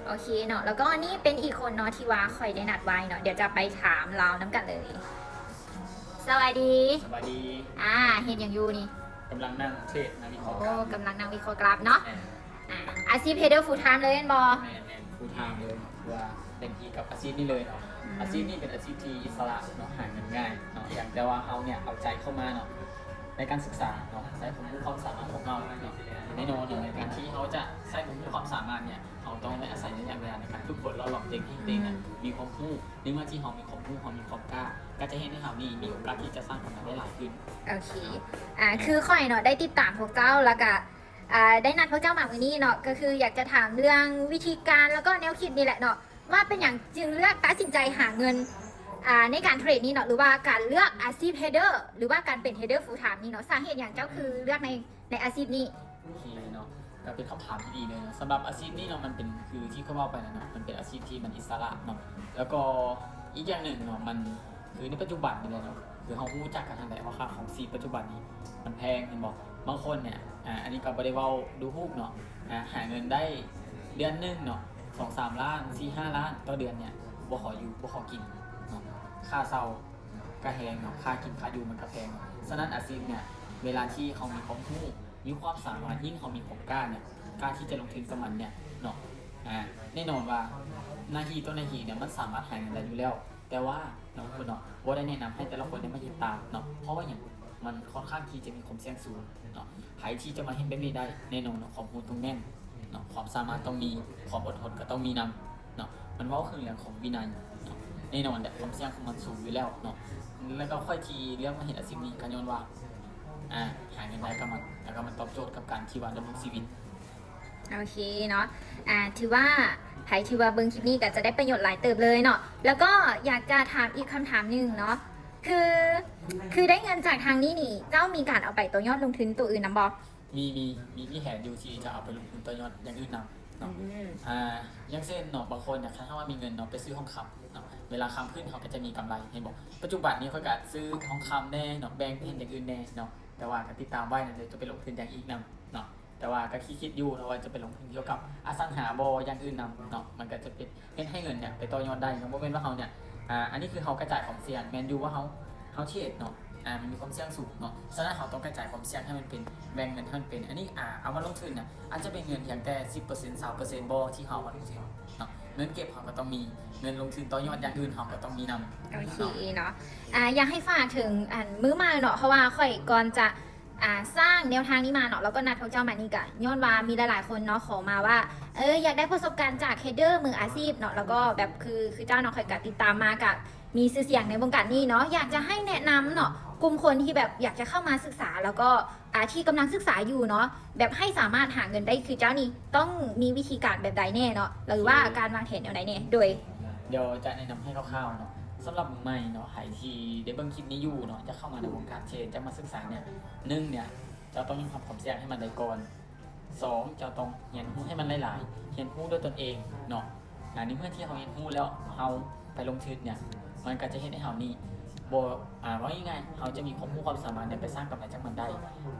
ໂອເຄເນາະ ແລ້ວກໍນີ້ເປັນອີກຄົນເນາະ ທີ່ວ່າຂ້ອຍໄດ້ນັດໄວ້ເນາະ ດຽວຈະໄປຖາມລາວນຳກັນເລີຍ. ສະບາຍດີ. ສະບາຍດີ. ອ່າ ເຮັດຫຍັງຢູ່ນີ້? ກຳລັງນັ່ງເທຣດ ນັ່ງວິເຄາະກຣາຟ. ໂອ້ ກຳລັງນັ່ງວິເຄາະກຣາຟເນາະ. ອ່າ ອາຊີບເທຣດເຟີລທາມເລີຍແມ່ນບໍ່? ແມ່ນໆ ເຟີລທາມເລີຍ ຄືວ່າເຕັມທີ່ກັບອາຊີບນີ້ເລີຍເນາະ. ອືມ ອາຊີບນີ້ເປັນອາຊີບທີ່ອິດສະຫຼະເນາະ ຫາເງິນງ່າຍເນາະ ຢ່າງແຕ່ວ່າເຮົາເນຍເອົາໃຈເຂົ້າມາເນາະ ໃນການສຶກສາເນາະ ໃຊ້ຄວາມຮູ້ຄວາມສາມາດຂອງເຮົາເນາະ. ແນ່ນອນເນາະ ໃນການທີ່ເຮົາຈະໃຊ້ຄວາມຮູ້ຄວາມສາມາດເນຍ ເຮົາຕ້ອງໄດ້ອາໄສໄລຍະເວລາໃນການຝຶກຝົນ ເລາະຫຼອມຕົວເອງໃຫ້ເກັ່ງ ອືມ ມີຄວາມຮູ້. ໃນເມື່ອທີ່ເຮົາມີຄວາມຮູ້ ເຮົາມີຄວາມກ້າ ກໍຈະເຮັດໃຫ້ເຮົານີ້ມີໂອກາດທີ່ຈະສ້າງກຳໄລໄດ້ຫຼາຍຂຶ້ນ. ໂອເຄ ອ່າ ຄືຂ້ອຍເນາະ ໄດ້ຕິດຕາມພວກເຈົ້າ ແລ້ວກະ ອ່າ ໄດ້ນັດພວກເຈົ້າມາມື້ນີ້ເນາະ ກໍຄືຢາກຈະຖາມເລື່ອງວິທີການ ແລ້ວກໍແນວຄິດນີ້ແຫຼະເນາະ ວ່າເປັນຫຍັງຈຶ່ງເລືອກຕັດສິນໃຈຫາເງິນ ອ່າ ໃນການເທຣດນີ້ເນາະ ຫຼືວ່າການເລືອກອາຊີບເທຣດເດີ ຫຼືວ່າການເປັນເທຣດເດີຟູລທາມນີ້ເນາະ? ສາເຫດຫຍັງເຈົ້າຄືເລືອກໃນ ໃນອາຊີບນີ້? ໂອເຄເນາະ ກໍເປັນຄຳຖາມທີ່ດີເລີຍເນາະ. ສຳລັບອາຊີບນີ້ເນາະ ມັນເປັນ ຄືທີ່ຂ້ອຍເວົ້າໄປນັ້ນເນາະ ມັນເປັນອາຊີບທີ່ມັນອິດສະຫຼະເນາະ ແລ້ວກໍອີກຢ່າງໜຶ່ງເນາະ ມັນ ຄືໃນປັດຈຸບັນນີ້ແຫຼະເນາະ ຄືເຮົາຮູ້ຈັກກັນຫັ້ນແຫຼະວ່າຄ່າຄອງຊີບປັດຈຸບັນນີ້ມັນແພງແມ່ນບໍ່? ບາງຄົນເນຍ ອ່າ ອັນນີ້ກໍບໍ່ໄດ້ເວົ້າດູຖູກເນາະ ອ່າ ຫາເງິນໄດ້ເດືອນໜຶ່ງເນາະ ສອງສາມລ້ານ ສີ່ຫ້າລ້ານຕໍ່ເດືອນເນຍ ບໍ່ພໍຢູ່ບໍ່ພໍກິນເນາະ ຄ່າເຊົ່າກໍແຮງເນາະ ຄ່າກິນຄ່າຢູ່ມັນກໍແພງເນາະ. ສະນັ້ນອາຊີບເນຍ ເວລາທີ່ເຮົາມີຄວາມຮູ້ ມີຄວາມສາມາດ ຍິ່ງເຮົາມີຄວາມກ້າເນຍ ກ້າທີ່ຈະລົງທຶນກັບມັນເນຍເນາະ ອ່າ ແນ່ນອນວ່າໜ້າທີ່ຕໍ່ໜ້າທີ່ເນຍ ມັນສາມາດຫາເງິນໄດ້ຢູ່ແລ້ວ. ແຕ່ວ່າເນາະ ເນາະ ບໍ່ໄດ້ແນະນຳໃຫ້ແຕ່ລະຄົນໄດ້ມາເຮັດຕາມເນາະ ເພາະວ່າຫຍັງ? ມັນຄ່ອນຂ້າງທີ່ຈະມີຄວາມສ່ຽງສູງເນາະ. ໃຜທີ່ຈະມາເຮັດແບບນີ້ໄດ້ ແນ່ນອນເນາະ ຄວາມຮູ້ຕ້ອງແໜ້ນເນາະ ຄວາມສາມາດຕ້ອງມີ ຄວາມອົດທົນກໍຕ້ອງມີນຳເນາະ. ມັນເວົ້າເຖິງເລື່ອງຂອງວິໄນເນາະ ແນ່ນອນແຫຼະ ຄວາມສ່ຽງຂອງມັນສູງຢູ່ແລ້ວເນາະ. ແລ້ວກໍຂ້ອຍທີ່ເລືອກມາເຮັດອາຊີບນີ້ ກໍຍ້ອນວ່າ ອ່າ ຫາເງິນໄດ້ກັບມັນ ແລ້ວກໍມັນຕອບໂຈດກັບການທີ່ວ່າດຳລົງຊີວິດ. ໂອເຄເນາະ ອ່າ ຖືວ່າໃຜທີ່ວ່າເບິ່ງຄລິບນີ້ກໍຈະໄດ້ປະໂຫຍດຫຼາຍເຕີບເລີຍເນາະ. ແລ້ວກໍຢາກຈະຖາມອີກຄຳຖາມໜຶ່ງເນາະ ຄື ຄືໄດ້ເງິນຈາກທາງນີ້ນີ້ ເຈົ້າມີການເອົາໄປຕໍ່ຍອດລົງທຶນຕົວອື່ນນຳບໍ່? ມີ ມີ ມີ ມີແຜນຢູ່ທີ່ຈະເອົາໄປລົງທຶນຕໍ່ຍອດຢ່າງອື່ນນຳເນາະ. ອືມ ອ່າ ຢ່າງເຊັ່ນເນາະ ບາງຄົນເນຍ ຄັນເຮົາວ່າມີເງິນເນາະ ໄປຊື້ທອງຄຳເນາະ ເວລາຄຳຂຶ້ນເຮົາກໍຈະມີກຳໄລ ເຫັນບໍ່? ປັດຈຸບັນນີ້ຂ້ອຍກໍຊື້ທອງຄຳແດ່ເນາະ ແບ່ງໄປເຮັດຢ່າງອື່ນແດ່ເນາະ ແຕ່ວ່າກໍຕິດຕາມໄວ້ນະ ດຽວຈະໄປລົງທຶນຢ່າງອື່ນນຳເນາະ. ແຕ່ວ່າກໍຄິດ ຄິດຢູ່ເນາະ ວ່າຈະໄປລົງທຶນກ່ຽວກັບອະສັງຫາບໍ່ ຢ່າງອື່ນນຳເນາະ ມັນກໍຈະເປັນ ເຮັດໃຫ້ເງິນເນຍໄປຕໍ່ຍອດໄດ້ເນາະ. ບໍ່ແມ່ນວ່າເຮົາເນຍ ອ່າ ອັນນີ້ຄືເຮົາກະຈາຍຄວາມສ່ຽງ ແມ່ນຢູ່ວ່າເຮົາ ເຮົາເທຣດເນາະ ອ່າ ມັນມີຄວາມສ່ຽງສູງເນາະ. ສະນັ້ນເຮົາຕ້ອງກະຈາຍຄວາມສ່ຽງໃຫ້ມັນເປັນ ແບ່ງເງິນໃຫ້ມັນເປັນ ອັນນີ້ ອ່າ ເອົາມາລົງທຶນນະ ອາດຈະເປັນເງິນພຽງແຕ່ສິບເປີເຊັນ ຊາວເປີເຊັນບໍ່ ທີ່ເຮົາເອົາມາລົງທຶນເນາະ. ເງິນເກັບເຮົາກໍຕ້ອງມີ ເງິນລົງທຶນຕໍ່ຍອດຢ່າງອື່ນເຮົາກໍຕ້ອງມີນຳ. ໂອເຄເນາະ ອ່າ ຢາກໃຫ້ຝາກເຖິງ ອັນ ມືໃໝ່ເນາະ ເພາະວ່າຂ້ອຍກ່ອນຈະ ອ່າ ສ້າງແນວທາງນີ້ມາເນາະ ແລ້ວກໍນັດພວກເຈົ້າມານີ້ ກະຍ້ອນວ່າມີຫຼາຍໆຄົນເນາະ ຂໍມາວ່າ ເອີ ຢາກໄດ້ປະສົບການຈາກເທຣດເດີມືອາຊີບເນາະ ແລ້ວກໍແບບ ຄື ຄືເຈົ້າເນາະ ຂ້ອຍກະຕິດຕາມມາ ກະມີຊື່ສຽງໃນວົງການນີ້ເນາະ. ຢາກຈະໃຫ້ແນະນຳເນາະ ກຸ່ມຄົນທີ່ແບບຢາກຈະເຂົ້າມາສຶກສາ ແລ້ວກໍ ອ່າ ທີ່ກຳລັງສຶກສາຢູ່ເນາະ ແບບໃຫ້ສາມາດຫາເງິນໄດ້ຄືເຈົ້ານີ້ ຕ້ອງມີວິທີການແບບໃດແດ່ເນາະ ຫຼືວ່າການວາງແຜນແນວໃດແດ່? ໂດຍ ດຽວຈະແນະນຳໃຫ້ຄ່າວໆເນາະ. ສຳລັບມືໃໝ່ເນາະ ໃຜທີ່ໄດ້ເບິ່ງຄລິບນີ້ຢູ່ເນາະ ຈະເຂົ້າມາໃນວົງການເທຣດ ຈະມາສຶກສາເນຍ ໜຶ່ງເນຍ ເຈົ້າຕ້ອງຍອມຮັບຄວາມສ່ຽງໃຫ້ມັນໄດ້ກ່ອນ. ສອງ ເຈົ້າຕ້ອງຮຽນຮູ້ໃຫ້ມັນຫຼາຍໆ ຮຽນຮູ້ດ້ວຍຕົນເອງເນາະ. ອ່າ ໃນເມື່ອທີ່ເຮົາຮຽນຮູ້ແລ້ວ ເຮົາໄປລົງທຶນເນຍ ມັນກໍຈະເຮັດໃຫ້ເຮົານີ້ບໍ່ ອ່າ ເວົ້າງ່າຍໆ ເຮົາຈະມີຄວາມຮູ້ຄວາມສາມາດເນຍ ໄປສ້າງກຳໄລຈາກມັນໄດ້.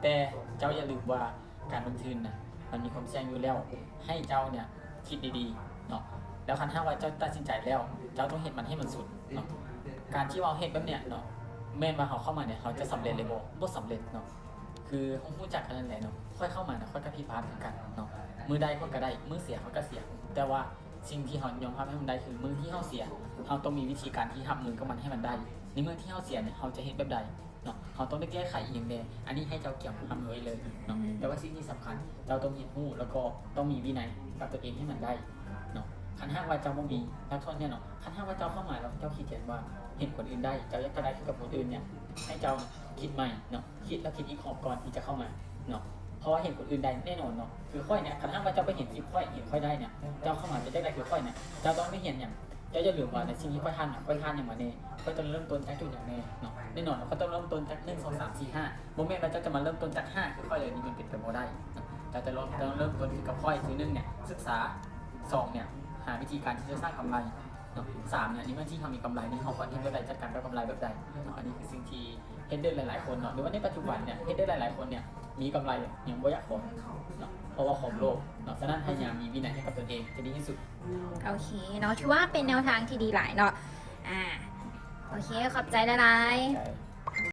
ແຕ່ເຈົ້າຢ່າລືມວ່າ ການລົງທຶນນະ ມັນມີຄວາມສ່ຽງຢູ່ແລ້ວ ໃຫ້ເຈົ້າເນຍຄິດດີໆເນາະ. ແລ້ວຄັນຫາກວ່າເຈົ້າຕັດສິນໃຈແລ້ວ ເຈົ້າຕ້ອງເຮັດມັນໃຫ້ມັນສຸດເນາະ. ການທີ່ວ່າເຮົາເຮັດແບບເນຍເນາະ ແມ່ນວ່າເຮົາເຂົ້າມາເນຍ ເຮົາຈະສຳເລັດເລີຍບໍ່? ບໍ່ສຳເລັດເນາະ. ຄືເຮົາຮູ້ຈັກກັນນັ້ນແຫຼະເນາະ ຂ້ອຍເຂົ້າມານະ ຂ້ອຍກໍຜິດພາດຄືກັນເນາະ. ມື້ໄດ້ຂ້ອຍກໍໄດ້ ມື້ເສຍຂ້ອຍກໍເສຍ ແຕ່ວ່າສິ່ງທີ່ເຮົາຍອມຮັບໃຫ້ມັນໄດ້ ຄືມື້ທີ່ເຮົາເສຍ ເຮົາຕ້ອງມີວິທີການທີ່ຮັບມືກັບມັນໃຫ້ມັນໄດ້. ໃນເມື່ອທີ່ເຮົາເສຍເນຍ ເຮົາຈະເຮັດແບບໃດ? ເນາະ ເຮົາຕ້ອງໄດ້ແກ້ໄຂອີ່ຫຍັງແດ່? ອັນນີ້ໃຫ້ເຈົ້າກຽມຮັບມືໄວ້ເລີຍເນາະ. ອືມ ແຕ່ວ່າສິ່ງທີ່ສຳຄັນ ເຈົ້າຕ້ອງຮຽນຮູ້ ແລ້ວກໍຕ້ອງມີວິໄນກັບຕົວເອງໃຫ້ມັນໄດ້ເນາະ. ຄັນຫາກວ່າເຈົ້າບໍ່ມີຫຼັກຖອນແນ່ເນາະ ຄັນຫາກວ່າເຈົ້າເຂົ້າມາແລ້ວເຈົ້າຂີ້ກຽດວ່າເຫັນຄົນອື່ນໄດ້ ເຈົ້າຢາກຈະໄດ້ຄືກັບຄົນອື່ນເນຍ ໃຫ້ເຈົ້າຄິດໃໝ່ເນາະ ຄິດແລ້ວຄິດອີກຮອບກ່ອນທີ່ຈະເຂົ້າມາເນາະ. ເພາະວ່າເຫັນຄົນອື່ນໄດ້ແນ່ນອນເນາະ ຄືຂ້ອຍເນຍ ຄັນຫາກວ່າເຈົ້າໄປເຫັນຄລິບຂ້ອຍ ເຫັນຂ້ອຍໄດ້ເນຍ ເຈົ້າເຂົ້າມາເຈົ້າຢາກໄດ້ຄືຂ້ອຍເນຍ ເຈົ້າຕ້ອງໄດ້ຮຽນຫຍັງ? ເຈົ້າຢ່າລືມວ່າໃນສິ່ງທີ່ຂ້ອຍຜ່ານມາ ຂ້ອຍຜ່ານຫຍັງມາແດ່? ຂ້ອຍຕ້ອງເລີ່ມຕົ້ນຈາກຈຸດຫຍັງແດ່ເນາະ? ແນ່ນອນ ຂ້ອຍຕ້ອງເລີ່ມຕົ້ນຈາກໜຶ່ງ ສອງ ສາມ ສີ່ ຫ້າ ບໍ່ແມ່ນວ່າເຈົ້າຈະມາເລີ່ມຕົ້ນຈາກຫ້າຄືຂ້ອຍເລີຍ ນີ້ມັນເປັນໄປບໍ່ໄດ້ເນາະ. ເຈົ້າຈະເລີ່ມ ຕ້ອງເລີ່ມຕົ້ນຄືກັບຂ້ອຍ ຄືໜຶ່ງເນຍສຶກສາ ສອງເນຍຫາວິທີການທີ່ຈະສ້າງກຳໄລເນາະ ສາມເນຍໃນເມື່ອທີ່ເຮົາມີກຳໄລນີ້ ເຮົາຄວນເຮັດແນວໃດ ຈັດການກັບກຳໄລແບບໃດເນາະ. ອັນນີ້ຄືສິ່ງທີ່ເທຣດເດີຫຼາຍໆຄົນເນາະ ຫຼືວ່າໃນປັດຈຸບັນເນຍເທຣດເດີຫຼາຍໆຄົນເນຍມີກຳໄລຍັງບໍ່ຢາກພໍເນາະ. ເພາະວ່າຂອບໂລກເນາະ. ສະນັ້ນ ພະຍາຍາມມີວິໄນໃຫ້ກັບຕົນເອງຈະດີທີ່ສຸດ. ໂອເຄເນາະ ຖືວ່າເປັນແນວທາງທີ່ດີຫຼາຍເນາະ. ອ່າ ໂອເຄ ຂອບໃຈຫຼາຍໆ.